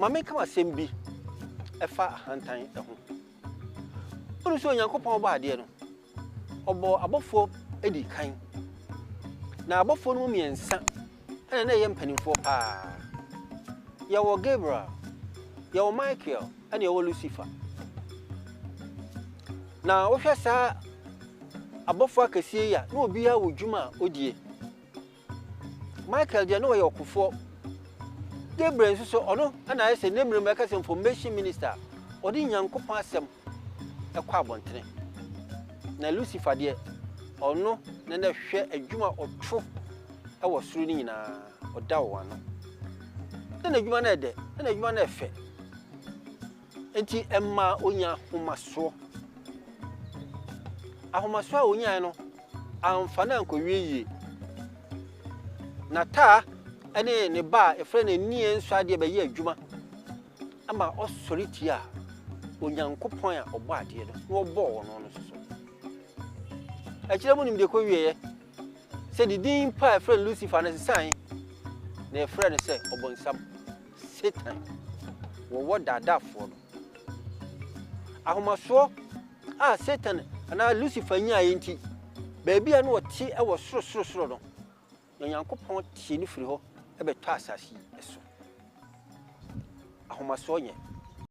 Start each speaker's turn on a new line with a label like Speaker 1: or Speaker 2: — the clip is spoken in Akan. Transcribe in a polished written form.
Speaker 1: Ma menka wo asɛm bi ɛfa ahantan ho. Wonim sɛ Onyankopɔn bɔɔ adeɛ no, ɔbɔɔ abɔfoɔ dii kan. Na abɔfoɔ no mu mmiɛnsa ɛna na ɛyɛ mpanimfoɔ paa. Yɛwɔ Gabriel, yɛwɔ Michael, ɛna yɛwɔ Lucifer. Na wohwɛ saa abɔfoɔ akɛseɛ yi a, na obiara wɔ dwuma a ɔdie. Michael deɛ na ɔyɛ ɔkofoɔ. Gabriel nso so ɔno na ayɛ sɛ ne mmerɛ mu ɛka sɛ information minister a ɔde Nyankopɔn asɛm ɛkɔ abɔntene. Na Lucifer deɛ ɔno na na ɛhwɛ adwuma a ɔto ɛwɔ soro no nyinaa ɔda wɔn ano. Na n'adwuma no ɛdɛ, na n'adwuma no ɛfɛ. Enti ɛmaa onyaa ahomasoɔ. Ahomasoɔ a onyaeɛ no amfa no ankɔwie yie. N'ataa ne ne ba a yɛfrɛ no Anie nsɔ adeɛ bɛyɛ adwuma ama ɔsɔre tiaa Onyankopɔn a ɔbɔ adeɛ no na ɔbɔɔ ɔno no nso so. Akyire mu nim deɛ ɛkɔwieɛ sɛ ne din mpo a yɛfrɛ no Lucifer no sesae na yɛfrɛ no sɛ ɔbonsam, Satan, wɔwɔ daadaafoɔ no. Ahomasoɔ a Satan anaa Lucifer nyaeɛ nti, baabi a na ɔte wɔ sorosorosoro no, na Onyankopɔn tee no firi hɔ bɛtɔ asase yi so. Ahomasoɔ nyɛ.